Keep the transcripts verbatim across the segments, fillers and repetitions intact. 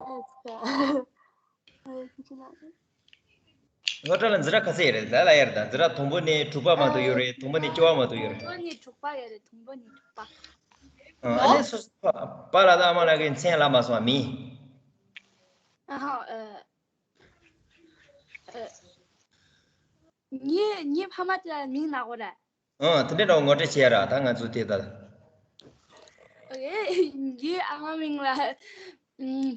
ཨ་ཙི། ཨ་ཙི་ཅི་ན། སློབ་གྲྭ་ལ་འཛིན་གྲྭ་ག་ཚད་ཡོད་རེད། ད་ལ་ཡར་དང་འཛིན་གྲྭ་དང་པོ་ནས་དྲུག་པ་མ་གཏོགས་ཡོད་རེད། དང་པོ་ནས་བཅུ་པ་མ་གཏོགས་ཡོད་རེད། དང་པོ་ནས་དྲུག་པ་ཡོད་རེད། དང་པོ་ནས་དྲུག་པ། ཨ་ནི་སོ་སོ་པ་ལགས་དང་ཨ་མ་ལགས་ཀྱི་མཚན་ལབ་མ་སོང་བ་མིང་། ཨ་ཧ། ཨ། ཨ། ངའི་ངའི་ཕ་མ་དེ་ལ་མིང་ལབ་དགོས་རེད། ཨ། དེ་འདྲ་འདྲ་བོ་ངོ་སྤྲོད་བྱེད་ཡ་ར། ད་ང་ཚོ་དེ་ལྟར། ཨོ་ཡེ། ངའི་ཨ་མ་མིང་ལ་ཨམ་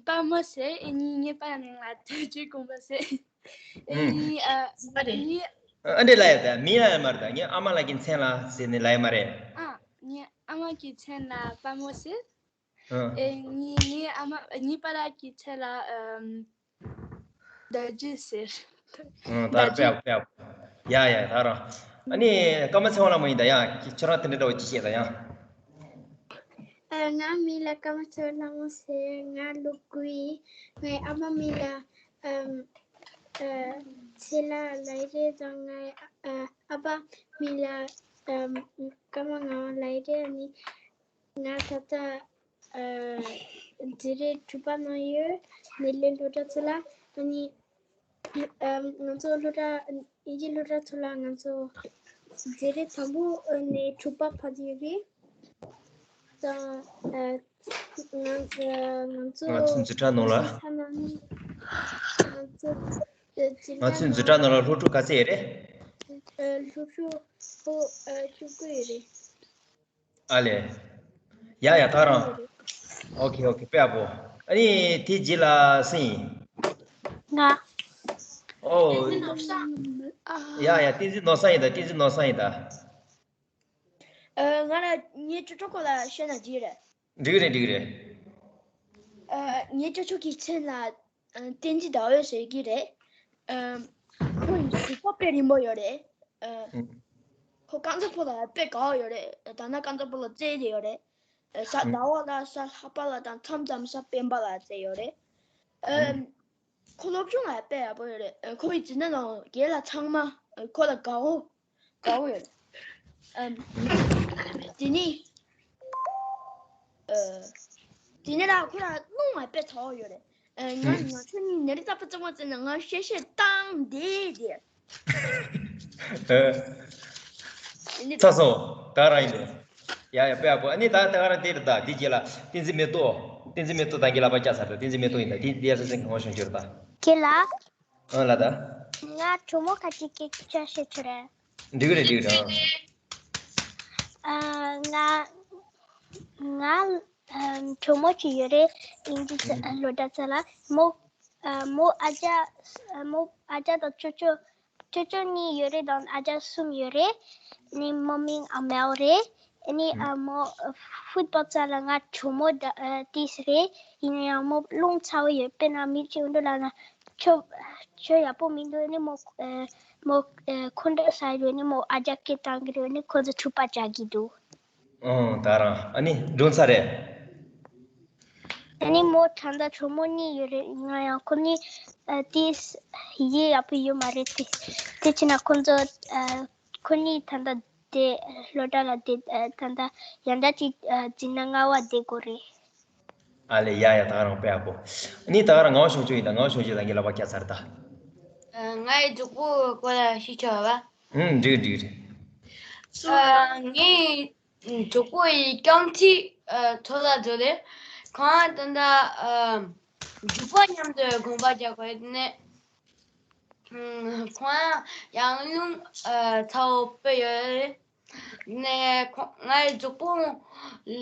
དཔལ་མོ་ཟེར། ཨེ་ནི་ངའི་པཱ་ལགས་མིང་ལ་དོན་གཅོད་དགོན་པ་ཟེར། ཨེ་ཨུམ། ནི་ཨ་ཨ་འདྲས་ལབ་ཡ་ད་མིང་ལབ་ཡ་མ་རེད། ད་ངའི་ཨ་མ་ལགས་ཀྱི་མཚན་ལ་ཟེར་ནས་ལབ་ཡ་མ་རེད། ཨ། ངའི་ཨ་མ་གི་མཚན་ལ་དཔལ་མོ་ཟེར། ཨ། ཨེ་ནི་ངའི་ཨ་མ་ངའི་པཱ་ལགས་ཀྱི་མཚན་ལ་ཨམ། རྡོ་རྗེ་ཟེར། ཨ། ད་ར་རྡོ་རྗེ། དཔེ་ཡག་པོ། ཡ་ཡ། ད་རང་ཨ་ནི་ཀརྨ་ཚེ་དབང་ལྷ་མོ་ཡིན་ད། ཡ། ཁྱེད་རང་དེ་འདྲ་འདྲ་བོ་ཅིག་བཤད་ད་ཡ། ཨ། ང་མིང་ལ་ཀརྨ་ཚེ་དབང་ལྷ་མོ་ཟེར། ང་ལོ་དགུ་ཡིན། ངའི་ཨ་མ་མིང་ལ་ཨམ། ཨ། ཚེ་ལྷ་ལའི་རེད་དང་། ངའི་ཨ་ཨ་ཕ་མིང་ལ་ཨམ། ཀརྨ་ངག་དབང་ལའི་རེད། ཨ་ནི་ང་ད་ལྟ་ཨ། འཛིན་རིམ་དྲུག་པ་ནང་ཡོད། སྣེ་ལེན་སློབ་གྲྭ་ཚོ་ལ། ཨ་ནི་ཨ། ང་ཚོ་སློབ་གྲྭ། དབྱིན་ཇི་སློབ་གྲྭ་ཚོ་ལ་ང་ཚོ་འཛིན་རིམ་དང་པོ་ནས་དྲུག་པ་བར་དུ་ཡོད་རེད། དང་ཨ། ང་ང་ཚོ་ང་ཚོ་འཛིན་གྲྭ་ནང་ལ། ང་ཚོ་ང་ཚོ་འཛིན་གྲྭ་ནང་ལ་སློབ་ཕྲུག་ག་ཚད་ཡོད་རེད། ཨ། སློབ་ཕྲུག་ཨ། བཅུ་དགུ་ཡོད་རེད། ཨ་ལེ། ཡ་ཡ། ད་རང་། ཨོ་ཁེ་ཨོ་ཁེ། དཔེ་ཡག་པོ། ཨ་ནི་དེ་རྗེས་ལ་སུ་ཡིན། ང་། ཨོ། ཡ་ཡ། བསྟན་འཛིན་ནོར་བཟང་ཡིན་ད། བསྟན་འཛིན་ནོར་བཟང་ཡིན་ད། ཨ། ང་ལ་ངའི་ཅོ་ཅོ་སྐོར་ལ་བཤད་ན་འགྲིག་རེད། འགྲིག་རེད། འགྲིག་རེད། ཨ། ངའི་ཅོ་ཅོ་གི་མཚན་ལ་ཨ། བསྟན་འཛིན་ཟླ་འོད་ཟེར་གྱི་རེད། ཨ། ཁོ་ཡི་གཟུགས་པོ་དཔེ་རིང་པོ་ཡོད་རེད། ཨ། ཨུ། ཁོ་རྐང་རྩེད་སྤོ་ལོ་དཔེ་དགའ་བོ་ཡོད་རེད། ད་ནི་རྐང་རྩེད་སྤོ་ལོ་རྩེ་བསྡད་ཡོད་རེད། ཨ། གཟའ་ཟླ་བ་ལ་གཟའ་ལྷག་པ་ལ་དང་མཚམས་མཚམས་གཟའ་སྤེན་པ་ལ་རྩེ་ཡོད་རེད། ཨ། ཨུ། ཁོ་སློབ་སྦྱོང་ལ་དཔེ་ཡག་པོ་ཡོད་རེད། ཨ། ཁོ་ཡི་འཛིན་གྲྭ་ནང་རྒན་ལགས་ཚང་མ་ཨ། ཁོ་ལ་དགའ་བོ། དགའ་བོ་ཡོད། ཨམ། དེ་ནི། ཨ། དེ་ནི་ལ་ཁོ་ལ་སྣང་བ་དཔེ་ཚ་བོ་ཡོད་རེད། ཨ། ང་ང་ཁྱོད་གཉིས་ནི་རི་ཏ་པ་ཙམ་པ་ཙམ་ན་ང་ཤེས་ཤེས་བཏང་བསྡད་དེ། ཨ། དེ་ནི་ཚ་སོང་། ད་རང་ཡིན་ནས། ཡ་ཡ། དཔེ་ཡག་པོ། ཨ་ནི་ད་ད་ག་རང་དེ་རེད་ད། དེ་རྗེས་ལ་བསྟན་འཛིན་མེ་ཏོག་བསྟན་འཛིན་མེ་ཏོག་ད་ངའི་ལག་པ་བཀྱག་ཚར་ད། བསྟན་འཛིན་མེ་ཏོག་ཡིན་ད། དེ་དེ་ཡ་སེ་སེ་ངོ་ཤོང་གྱུར་ད། ཁྱེད་ལ། ཨ། ལ་ད། ང་གྲོགས་མོ་ཁ་ཅིག་སྐད་ཆ་བཤད་ཆོག་རེད། འགྲིག་རེད། འགྲིག་རེད། ཨ། ང་ང་ཨ། གྲོགས་མོ་ཅིག་ཡོད་རེད། དབྱིན་ཇི་ཨ། སློབ་གྲྭ་ཚོ་ལ། མོ་ཨ། མོ་ཨ་ཅག་ཨ། མོ་ཨ་ཅག་དང་ཅོ་ཅོ། ཅོ་ཅོ་གཉིས་ཡོད་རེད་དང་ཨ་ཅག་གསུམ་ཡོད་རེད། ནི་མོ་མིང་ཨ་མའོ་རེད། ནི་ཨ། མོ་ཨ། ཕུཊ་བོལ་རྩ་ལ་ང་གྲོགས་མོ་ད་ཨ། ཏིས་རེད། ཡིན་ན་ཡང་མོ་རླུང་ཚ་བོ་ཡོད། དཔེར་ན་མི་གཅིག་འདུག་ལབ་ན་ཁྱོད་ཁྱོད་ཡག་པོ་མི་འདུག་ནི་མོ་ཨ། མོ་ཨ། འཁོན་འགྲས་ཟ་ཡི་རེད། ནི་མོ་ཨ་ཅག་སྐད་བཏང་གི་རེད། ནི་ཁོ་ཚོ་འཁྲུག་པ་རྒྱག་གི་འདུག་ཨང་། ད་རང་ཨ་ནི་སྒྲུང་ཚར་རེད། ཨ་ནི་མོ་ད་ལྟ་གྲོགས་མོ་གཉིས་ཡོད་རེད། ང་ཡང་ཁོ་གཉིས་ཨ། དེ་ཡིད་ཡག་པོ་ཡོད་མ་རེད་དེ། དེ་བྱས་ན་ཁོ་ཚོ་ཨ། ཁོ་གཉིས་ད་ལྟ་དེ་སློབ་གྲྭ་ལ་དེ་ཨ། ད་ལྟ་ཡང་བསྐྱར་ཅིག་ཨ། འཛིན་གྲྭ་ལྔ་པ་བསྡད་དགོས་རེད། ཨ་ལེ། ཡ་ཡ། ད་རང་དཔེ་ཡག་པོ། ཨ་ནི་ད་རང་ངག་དབང་ཆོས་སྐྱོང་ཡིན་ད། ངག་དབང་ཆོས་སྐྱོང་ད་ངའི་ལག་པ་བཀྱག་ཚར་ད། ཨ། ང་ཡི་གྲོགས་པོ་སྐོར་ལ་ཞུས་ཆོག་པ། ཨུམ། འགྲིག་འགྲིག་རེད། ཨ། ངའི་གྲོགས་པོ་ཡི་རྐང་ཁྲིག་ཨ། མཐོ་ལ་འགྲོ་རེད། ཁོང་ད་ལྟ་ཨ། འཇུག་པ་མཉམ་དུ་དགོངས་པ་རྒྱག་དགོས་ནས། ཨ། ཁོང་ཡང་རླུང་ཨ། ཚ་བོ་དཔེ་ཡོད་རེད། ནས་ཁོང་ངའི་གྲོགས་པོ་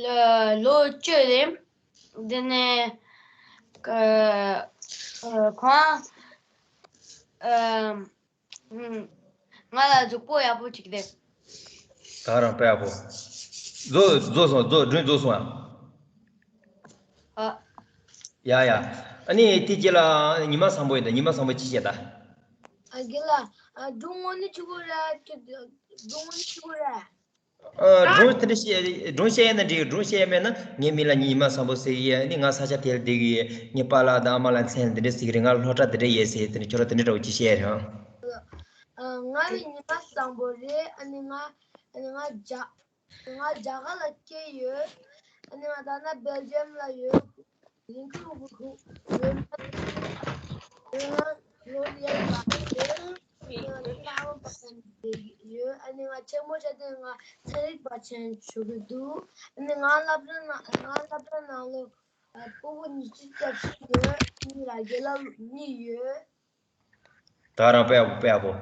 ལོ་ལོ་བཅུ་རེད། དེ་ནས་ཨ། ཨ། ཁོང་ཨ། ང་ལ་གཟུགས་པོ་ཡག་པོ་ཅིག་རེད། ད་རང་དཔེ་ཡག་པོ། རྫོགས་རྫོགས་སོང་། རྫོགས་སྒྲུང་རྫོགས་སོང་ཨ། ཨ། ཡ་ཡ། ཨ་ནི་དེ་རྗེས་ལ་ཉི་མ་བཟང་པོ་ཡིན་ད། ཉི་མ་བཟང་པོ་ཅི་བྱེད་ད། ཨ། རྒན་ལགས། ཨ། སྒྲུང་དངོས་གནས་ཆེ་པོ་རེད། སྒྲུང་དངོས་གནས་ཆེ་པོ་རེད། ཨ། སྒྲུང་དེ་འདྲ་བཤད། སྒྲུང་བཤད་ཡས་ན་འགྲིག་སྒྲུང་བཤད་ཡས་མེད་ན་ངའི་མིང་ལ་ཉི་མ་བཟང་པོ་ཟེར་གི་ཡོད། ཨ་ནི་ང་ས་ཆ་དེར་བསྡད་ཀྱི་ཡོད། ངའི་པཱ་ལགས་དང་ཨ་མ་ལགས་མཚན་འདི་འདྲ་ཟེར་གི་རེད། ང་སློབ་གྲྭ་འདི་འདྲ་ཡོད་ཟེར། དེ་ནི་ཁྱོད་རང་དེ་འདྲ་འདྲ་བོ་ཅིག་བཤད་རེད་ཨང་། ཨ། ང་ལ་ཉི་མ་བཟང་པོ་རེད། ཨ་ནི་ང་ཨ་ནི་ང་རྒྱ་ང་རྒྱ་གར་ལ་སྐྱེས་ཡོད། ཨ་ནི་ང་ད་ལྟ་སྦེལ་ཇམ་ལ་ཡོད། ལིང་ཁུ་ཁུ་ཡོད་ན་ཡོད་ན་ཡོད་ཡོད་ཡོད་ཡོད། ཨ་ནི་ང་ཆེན་མོ་བྱས་ཏེ་ང་ཚན་རིག་པ་ཆེན་ཞུ་གི་འདུག་ཨ་ནི་ང་སློབ་གྲྭ་ནང་ང་སློབ་གྲྭ་ནང་ལོ་ཨ་སྤུ་གུ་ཉི་ཤུ་རྩ་གཅིག་ཡོད། གཉིས་ལ་རྒན་ལགས་གཉིས་ཡོད། ད་རང་དཔེ་ཡག་པོ་དཔེ་ཡག་པོ།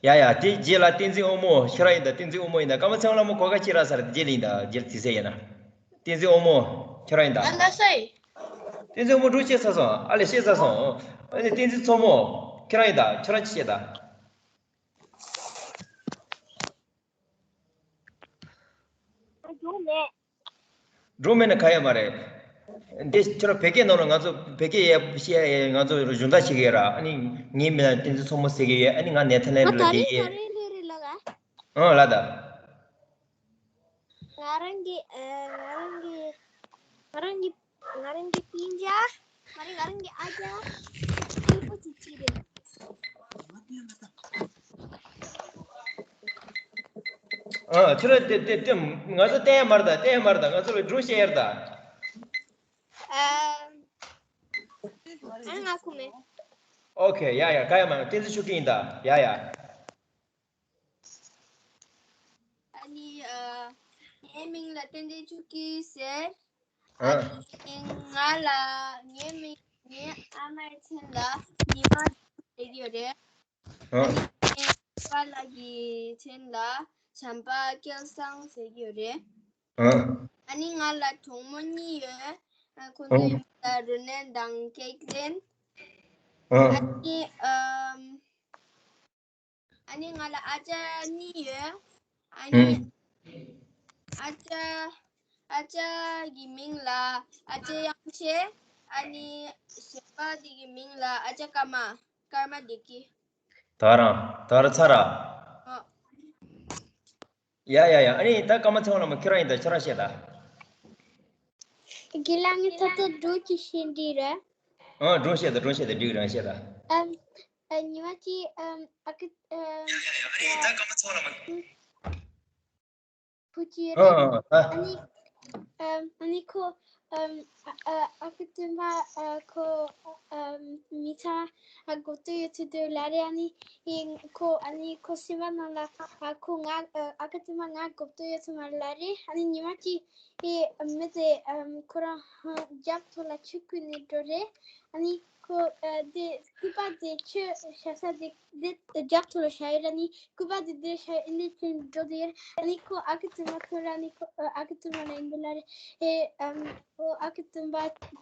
ཡ་ཡ་དེ་རྗེས་ལ་བསྟན་འཛིན་དབང་མོ་ཁྱོད་རང་ཡིན་ད། བསྟན་འཛིན་དབང་མོ་ཡིན་ད། ཀརྨ་ཚེ་དབང་ལྷ་མོ་གོ་སྐབས་ཅིག་རག་ས་རེད། དེ་རྗེས་ལ་ཡིན་ད། རྗེས་ལ་དུས་ཚོད་ཡིན་ན། བསྟན་འཛིན་དབང་མོ་ཁྱོད་རང་ཡིན་ད། ཨ་ན་སའི། བསྟན་འཛིན་དབང་མོ་འགྲོ་ཤེས་ཚར་སོང་། ཨ་ལས་ཤེས་ཚར་སོང་། ཨ་ནི་བསྟན་འཛིན་མཚོ་མོ་ཁྱོད་རང་ཡིན་ད། ཁྱོད་རང་ཅི་བཤད་ད། འགྲོ་མེད། འགྲོ་མེད་ན་ག་ཡ་མ་རེད། འདི་ཁྱོད་རང་བོད་སྐད་ནང་ལ་ང་ཚོ་བོད་སྐད་ཡག་པོ་བཤད་ཡ་ང་ཚོ་སྦྱོང་བརྡར་བྱེད་ཀྱི་ཡོད་ར། ཨ་ནི་ངའི་མིང་ལ་བསྟན་འཛིན་མཚོ་མོ་ཟེར་གྱི་ཡོད། ཨ་ནི་ང་ནེ་ཐར་ལན་ལ་བསྡད་ཀྱི་ཡོད། ཨང་ལ་ད། ང་རང་གི་ཨ་ང་རང་གི་ང་རང་གི་ང་རང་གི་སྤུན་ཀྱག་ང་རང་ང་རང་གི་ཨ་ཅག་སྐྱིད་པོ་ཅིག་ཅིག་རེད། ཨ་ཁྱོད་རང་དེ་དེ་དེ་ང་ཚོ་བསྟན་ཡ་མ་རེད་ད། བསྟན་ཡ་མ་རེད་ད། ང་ཚོ་ལ་སྒྲུང་བཤད་ཡ་རེད་ད། ཨ་ཨ་ང་ཁུ་མེད། ཨོ་ཁེ། ཡ་ཡ་ག་ཡ་མ་རེད། བསྟན་འཛིན་ཆོས་སྐྱིད་ཡིན་ད། ཡ་ཡ། ཨ་ནི་ཨ་ངའི་མིང་ལ་བསྟན་འཛིན་ཆོས་སྐྱིད་ཟེར། ཨ་ཨ་ནི་ང་ལ་ངའི་མིང་ངའི་ཨ་མའི་མཚན་ལ་ཉི་མ་ཟེར་གྱི་ཡོད་རེད། ཨ་ཨ་ནི་ངའི་ཨ་ཕ་ལགས་ཀྱི་མཚན་ལ་བྱམས་པ་སྐལ་བཟང་ཟེར་གྱི་ཡོད་རེད། ཨ་ཨ་ནི་ང་ལ་གྲོགས་མོ་གཉིས་ཡོད། ཨ་ཁོང་ཚོའི་མིང་ལ་རུ་ནན་དང་ཀེག་ལིན། ཨ་ཨ་ནི་ཨམ། ཨ་ནི་ང་ལ་ཨ་ཅག་གཉིས་ཡོད། ཨ་ནི་ཨུམ། ཨ་ཅག་ཨ་ཅག་གི་མིང་ལ་ཨ་ཅག་དབྱངས་ཆེ། ཨ་ནི་གཞན་པ་དེ་གི་མིང་ལ་ཨ་ཅག་ཀརྨ། ཀརྨ་བདེ་སྐྱིད། ད་རང་ད་རང་ཚར་ར། ཨོ། ཡ་ཡ་ཡ། ཨ་ནི་ད་ཀརྨ་ཚེ་དབང་ལྷ་མོ་ཁྱོད་རང་ཡིན་ད། ཁྱོད་རང་བཤད་ད། རྒན་ལགས་ངས་ད་ལྟ་སྒྲུང་ཅིག་བཤད་འདི་རེད། ཨ་སྒྲུང་བཤད་ད། སྒྲུང་བཤད་ད། འགྲིག་རང་བཤད་ད། ཨམ། ཨ་ཉི་མ་གཅིག་ཨམ་ཨ་ཁུ་ཨམ། ཡ་ཡ་ཡ། ཨ་ནི་ད་ཀརྨ་ཚེ་དབང་ལྷ་མོ། ཁུ་ཅི་ཨ་རེད། ཨ་ཨ། ཨ་ནི་ཨམ་ཨ་ནི་ཁོ་ཨམ་ཨ་ཨ་ཨ་ཁུ་སྟོན་པ་ཨ་ཁོ་ཨམ་མི་ཚང་ཨ་གོ་ཏོ་ཡོད་ཚུལ་དུ་ལ་རེ། ཨ་ནི་ཨེ་ཁོ་ཨ་ནི་ཁོ་སེམས་པ་ནང་ལ་ཨ་ཁོ་ང་ཨ་ཨ་ཁུ་སྟོན་པ་ང་གོ་ཏོ་ཡོད་ཚུལ་མ་ལ་རེ། ཨ་ནི་ཉི་མ་གཅིག་ཨེ་མི་དེ་ཨམ་ཁོ་རང་ཨ་རྒྱབ་ཐོག་ལ་ཆུ་ཁུར་ནས་འགྲོ་རེད། ཨ་ནི་ཁོ་ཨ་དེ་སྐུད་པ་དེ་ཆུ་བཞག་ས་དེ་དེ་རྒྱབ་ཐོག་ལ་བཞག་ཡོད་ར། ཨ་ནི་སྐུད་པ་དེ་དེ་བཞག་ཡོད། ཨ་ནི་ཁྱོད་འགྲོ་དེ་ཡོད་ར། ཨ་ནི་ཁོ་ཨ་ཁུ་སྟོན་པ་ཐོན་ར། ཨ་ནི་ཁོ་ཨ་ཨ་ཁུ་སྟོན་པ་ལ་ཡིན་པ་ལ་རེད། ཨེ་ཨམ་ཨོ་ཨ་ཁུ་སྟོན་པ་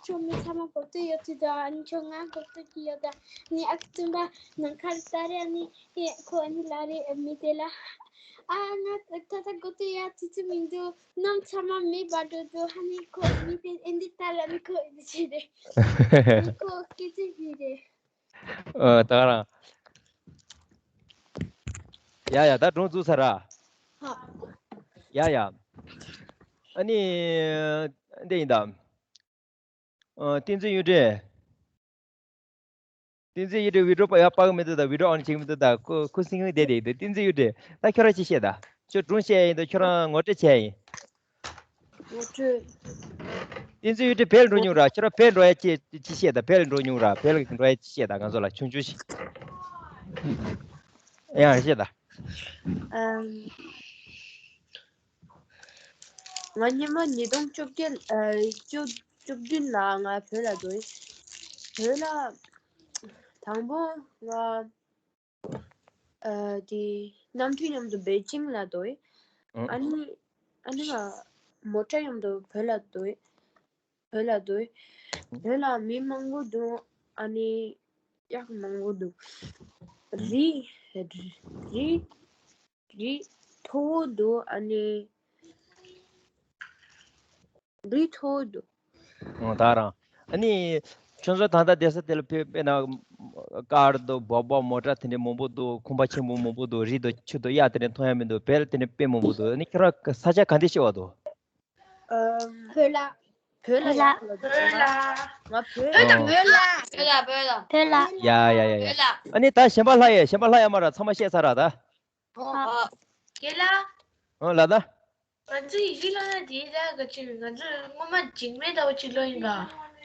ཁྱོད་མི་ཚང་མ་གོ་ཏོ་ཡོད་ཚུལ་དང་། ཨ་ནི་ཁྱོད་ང་གོ་ཏོ་གི་ཡོད་ད། ཨ་ནི་ཨ་ཁུ་སྟོན་པ་ནམ་མཁར་ལྟ་རེད། ཨ་ནི་ཨེ་ཁོ་ཨ་ནི་ལ་རེད། ཨེ་མི་དེ་ལ་ཨ་ང་ད་ད་གོ་ཏོ་ཡོད་ཚུལ་ཚུལ་མི་འདུག་གནམ་ཚང་མ་མེ་འབར་འགྲོ་འདུག་ཧ་ནི་ཁོ་མི་དེ་ཨེ་འདི་ལྟར་ལ་ནི་ཁོ་ཨེ་འདི་བྱེད་རེད། ཁོ་སྐད་ཆ་ཞིག་རེད། ཨ་ད་ག་རང་། ཡ་ཡ་ད་སྒྲུང་བཙུགས་ཚར་ར། ཧ། ཡ་ཡ། ཨ་ནི། འདི་ཡིན་ད། ཨ་བསྟན་འཛིན་གཡུ་སྒྲོན། བསྟན་འཛིན་གཡུ་སྒྲོན་བི་ཌིའོ་ཡར་སྤར་གི་མི་འདུག་ད། བི་ཌིའོ་ཨོན་བྱེད་ཀྱི་མི་འདུག་ད། ཁོ་ཁོ་སིང་གི་བསྡད་བསྡད་འདུག་བསྟན་འཛིན་གཡུ་སྒྲོན། ད་ཁྱོད་རང་ཅི་བཤད་ད། ཁྱོད་སྒྲུང་བཤད་ཡིན་ད། ཁྱོད་རང་ངོ་སྤྲོད་བྱས་ཡིན། ངོ་སྤྲོད། བསྟན་འཛིན་གཡུ་སྒྲོན་བོད་ལ་འགྲོ་མྱོང་ར། ཁྱོད་རང་བོད་འགྲོ་ཡ་ཅི་ཅི་བཤད་ད། བོད་ལ་འགྲོ་མྱོང་ར། བོད་ལ་འགྲོ་ཡ་ཅི་བཤད་ད། ང་ཚོ་ལ་ཆུང་ཆུང་ཞིག་ཡང་བཤད་ད། ཨམ། ང་སྔོན་མ་ཉིས་སྟོང་བཅོ་བརྒྱད་ཨ་བཅུ་བཅུ་བདུན་ལ་ང་བོད་ལ་འགྲོ་ཡིན། བོད་ལ་དང་པོ་ང་ཨ་དེ་གནམ་གྲུ་མཉམ་དུ་པེ་ཅིང་ལ་འགྲོ་ཡིན། ཨ་ནི་ཨ་ནི་ང་མོ་ཊ་མཉམ་དུ་བོད་ལ་འགྲོ་ཡིན། བོད་ལ་འགྲོ་ཡིན། བོད་ལ་མི་མང་པོ་འདུག་ཨ་ནི་གཡག་མང་པོ་འདུག་རི་རི་རི་མཐོ་པོ་འདུག་ཨ་ནི་རི་མཐོ་པོ་འདུག་ཨོ་ད་རང་། ཨ་ནི་ཁྱོད་ཚོ་ད་ལྟ་བསྡད་ས་དེ་ལ་དཔེ་དཔེར་ན་ཀར་འདུག་སྦག་སྦག་མོ་ཊ་དེ་འདྲ་མང་པོ་འདུག་ཁང་པ་ཆེན་པོ་མང་པོ་འདུག་རི་དང་ཆུ་དང་གཡག་དེ་འདྲ་མཐོང་ཡ་མི་འདུག་བོད་ལ་དེ་འདྲ་དཔེ་མང་པོ་འདུག་ཨ་ནི་ཁྱོད་རང་ས་ཆ་ག་འདྲ་ཤེས་པ་འདུག་ཨམ། བོད་ལ། བོད་ལ་ཡ་ལ་འདུག་བོད་ལ། ང་བོད་ལ། བོད་ལ། བོད་ལ། བོད་ལ། བོད་ལ། ཡ་ཡ་ཡ་ཡ། བོད་ལ། ཨ་ནི་ད་གཞན་པ་ལྷག་ཡ། གཞན་པ་ལྷག་ཡ་མ་ར་ཚང་མ་བཤད་ཚར་ར་ད། ཨོ། རྒན་ལགས། ཨོ་ལགས་ད། ང་ཚོ་ཡི་གེ་ཀློག་ཡ་དེ་ད་ག་ཅི། ང་ཚོ་སྔོན་མ་འཇིགས་མེད་ལྟ་བུ་ཅིག་ཀློག་ཡིན་པ།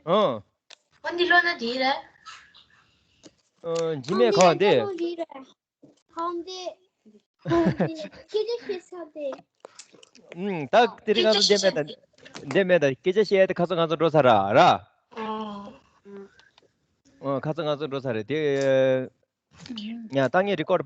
ཨང་། ཨ་འདི་ལོ་ན་དེ་རེད། ཨང་། འཇིགས་མེད་ཁང་དེ། ཁང་དེ། ཁང་དེ། སྐད་ཆ་བཤད་ས་དེ། ཨང་། ད་དེ་རིང་ང་ཚོ་འདི་མེད་ད། འདི་མེད་ད། སྐད་ཆ་བཤད་དེ་ཁ་སང་ང་ཚོ་འགྲོ་ཚར་ར་ར། ཨང་། ཁ་སང་ང་ཚོ་འགྲོ་ཚར་རེད་དེ། ཡ་ད་ངས་རི་ཀོཌ་